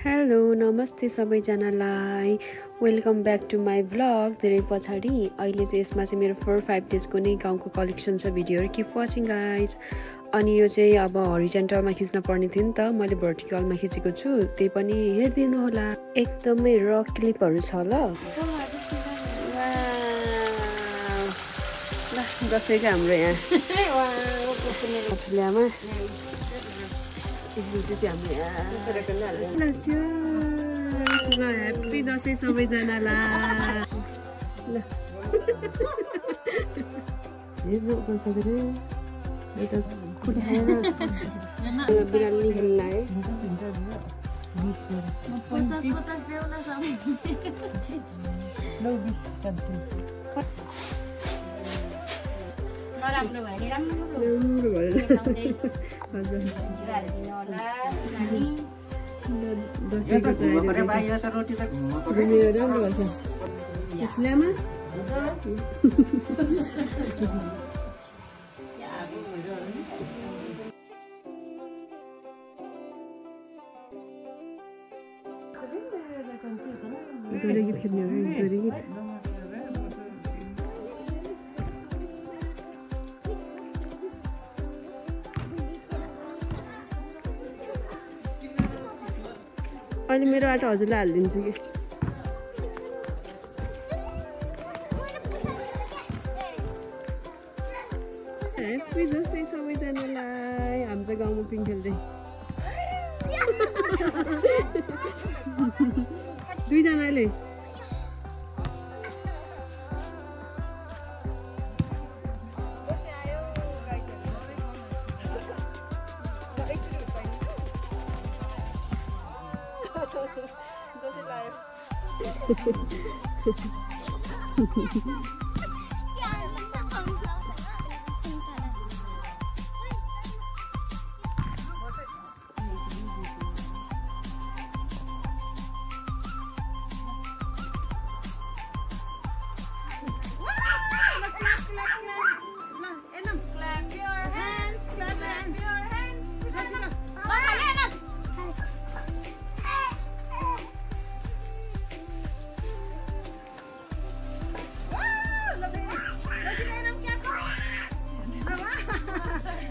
Hello नमस्ते सबैजनालाई welcome back to my vlog धेरै पछाडि अहिले चाहिँ यसमा चाहिँ मेरो 4-5 डेजको नै गाउँको कलेक्सन छ भिडियोहरु किप वाचिङ गाइज अनि यो चाहिँ अब हरिजन्टलमा खिच्न पर्ने थियो नि त मैले भर्टिकलमा खिचेको छु त्यही पनि हेर्दिनु होला एकदमै र क्लिपहरु छ ल दशैंको हाम्रो यहाँ वाउ ह्याप्पी दशैं सबैजनालाई बिरामी खेल्न नराम्रो भयो राम्रो अहिले मेरो आटा हजुरलाई हालिदिन्छु कि ह्याप्पी दशैं सबैजनालाई हाम्रो गाउँमा पिङ खेल्दै दुईजनाले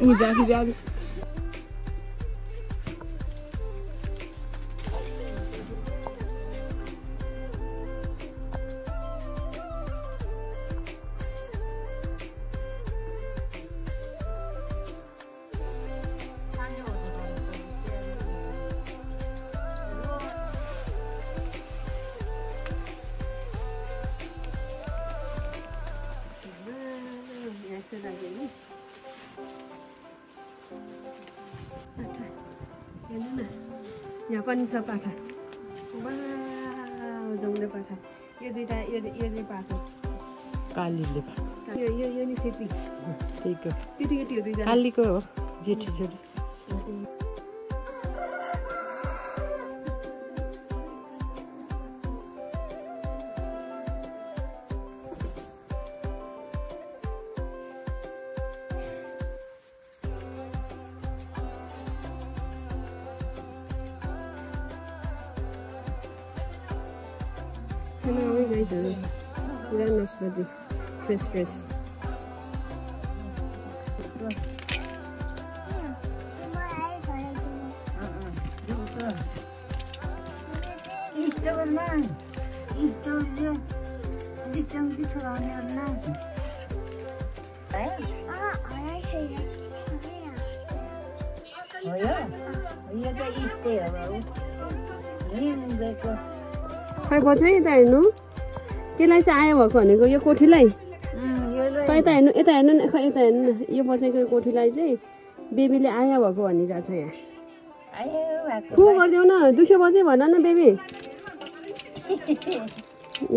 Udah. यहाँ पनि छ पाखा जौले पाखा यो दुईटा यो पाखा कालीले यो नि सेती त्यहीको केटी हो दुईजना कालीको हो जेठी छोरी Hello guys, we're naspati fresh. खै बच्चा यता हेर्नु त्यसलाई चाहिँ आयो भएको भनेको यो कोठीलाई यता हेर्नु न खै यता हेर्नु न यो बच्चाको कोठीलाई चाहिँ बेबीले आया भएको भनिरहेछ यहाँ को गरिदेऊ न दुख्यो बच्चै भन न बेबी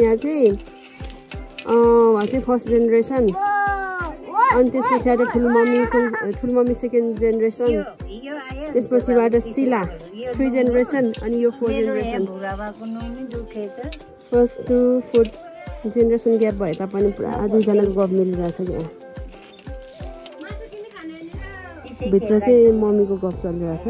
यहाँ चाहिँ फर्स्ट जेनेरेसन अनि त्यसपछि आएर ठुलमम्मी सेकेन्ड जेनेरेसन त्यसपछिबाट सिला 3 जेनेरेसन अनि यो 4 generation first to 4 generation gap भए तापनि पुरा दुईजनाको गफ मिलिरहेछ क्या भित्र चाहिँ मम्मीको गफ चलिरहेछ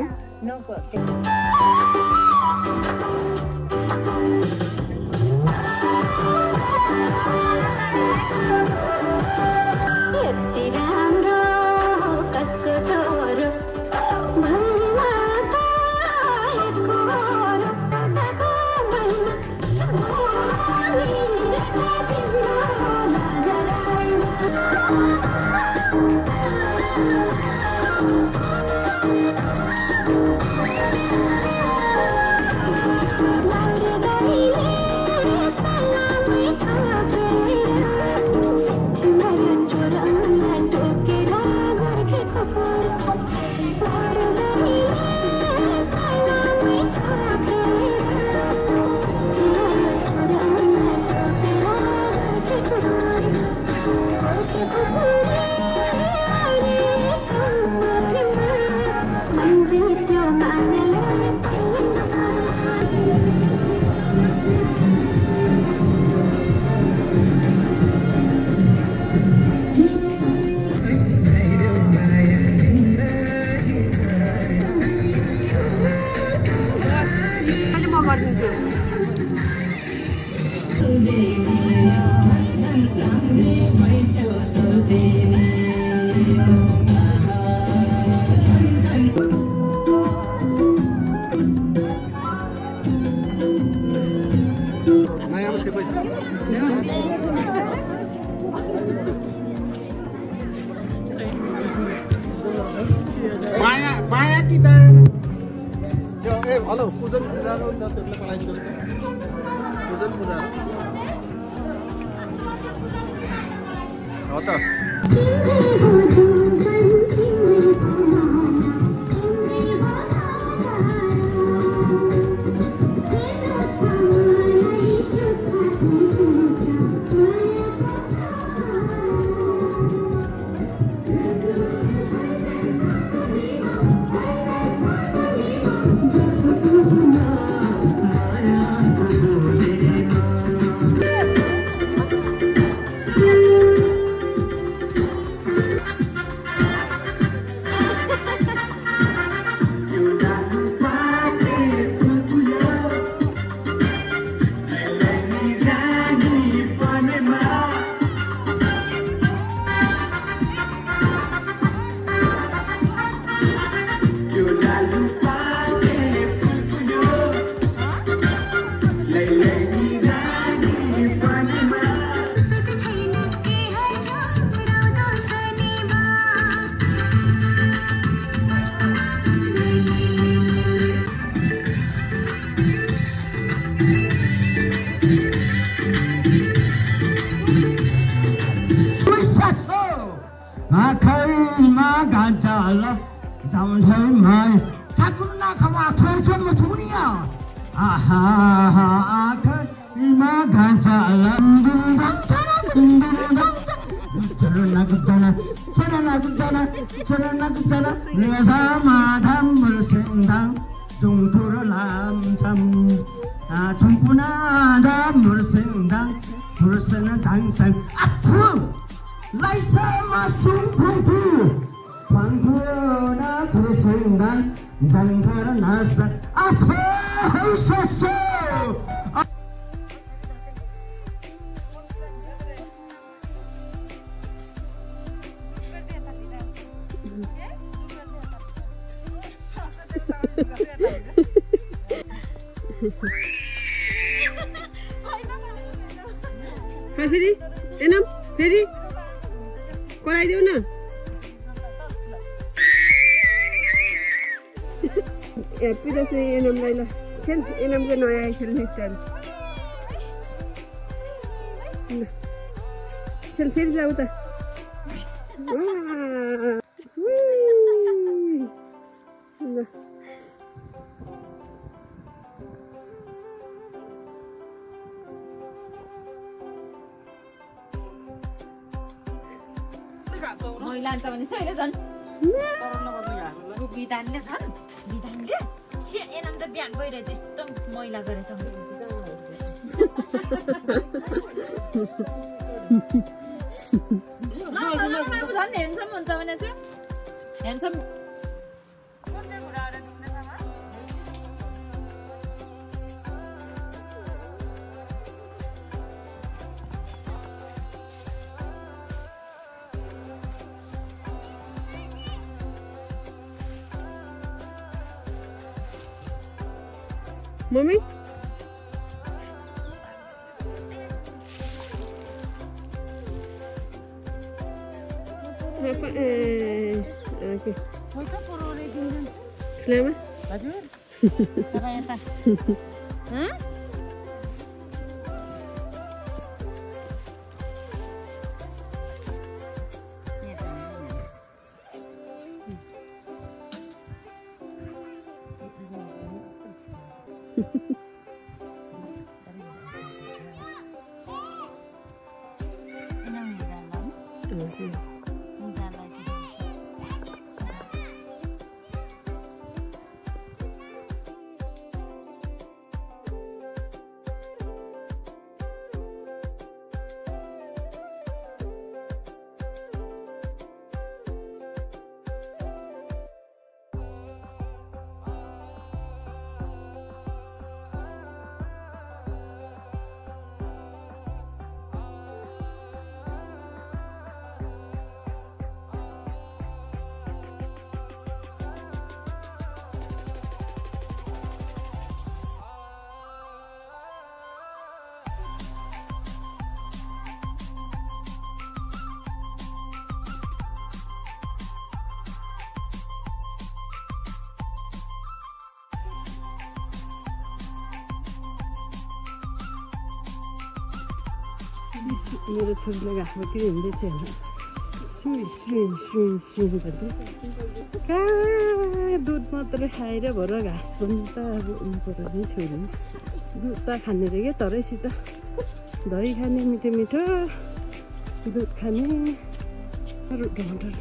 गरिदिन्छु माया कि त त्यो हेलो पूजन पूजा र त्यसलाई पलाइदिनुहोस् त पूजन पूजा हो त फेरि एनम फेरि कराइदेऊ न ह्याप्पी दसैँ एनमलाई ल खेल एनमको नयाँ खेल्ने स्टाइल खेल फेरि जाऊ त मैला त भने चाहिँ झन् बिदानले झन् बिदानले छे एनम त बिहान गइरहेको यस्तो मैला गरेछ झन् ह्यान्डसम हुन्छ भने चाहिँ ह्यान्डसम मम्मी हजुर यता मेरो छोरीले घाँसपट्टि हिँड्दैछ होइन सुई सुई सुई सुई गर्दै कहाँ दुध मात्रै खाएर भएर घाँस पनि त अब हुनुपर्यो नि छोरी दुध त खाने रे क्या तरैसित दही खाने मिठो मिठो दुध खाने टमाटर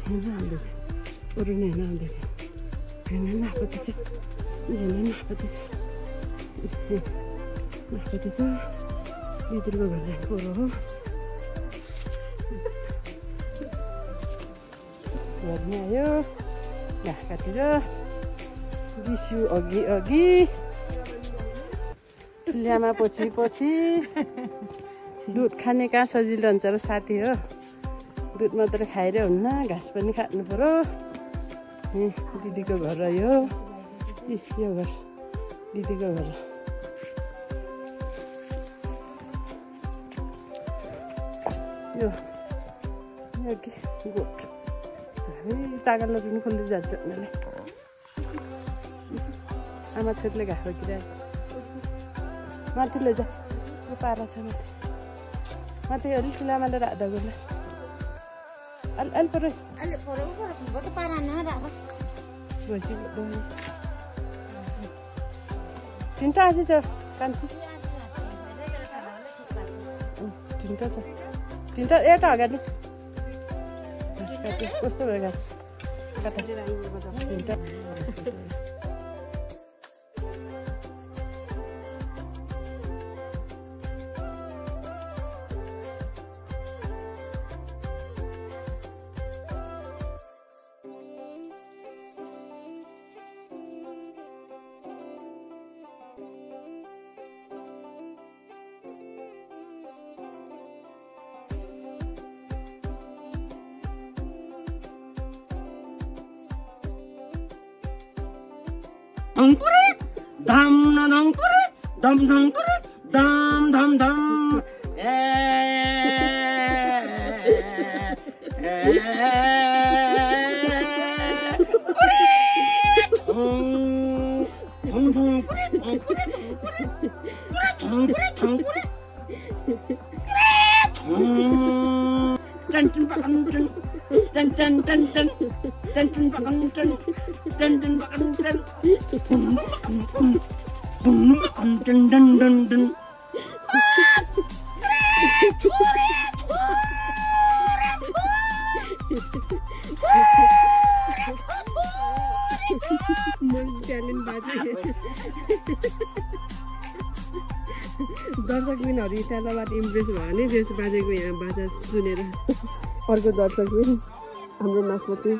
हेर्न आउँदैछ अरू नै हेर्न आउँदैछ हेर्न नापत्ती छ हेर्न नापत्ती छ नापत्ती छ यत्रो घर जानु पऱ्यो हो घरमा आयो घाँस काटेर बिसु अघि अघि ल्यामा पछि पछि दुध खाने कहाँ सजिलो हुन्छ र साथी हो दुध मात्रै खाएर हुन्न घाँस पनि खानु पर्यो दिदीको घर यो यो घर दिदीको घर यो के गोठ तागल पनि खोल्दै जान्छ उनीहरूले आमा छोरीले घाँस बोकिरहेको माथि लैजा यो पारा छ माथि माथि अलिक लामाले राख्दा गोला अलि पऱ्यो तिनवटा आजी छ कान्छी तिनवटा छ तिनवटा एउटा अगाडि कस्तो भयो घाँस तिनवटा Angkure, dam na angkure, dam angkure, dam dam dam. दर्शक बिनहरू इटालाबाट इम्प्रेस भयो भने देश बाजेको यहाँ बाजा सुनेर अर्को दर्शक बिन हाम्रो नाचपति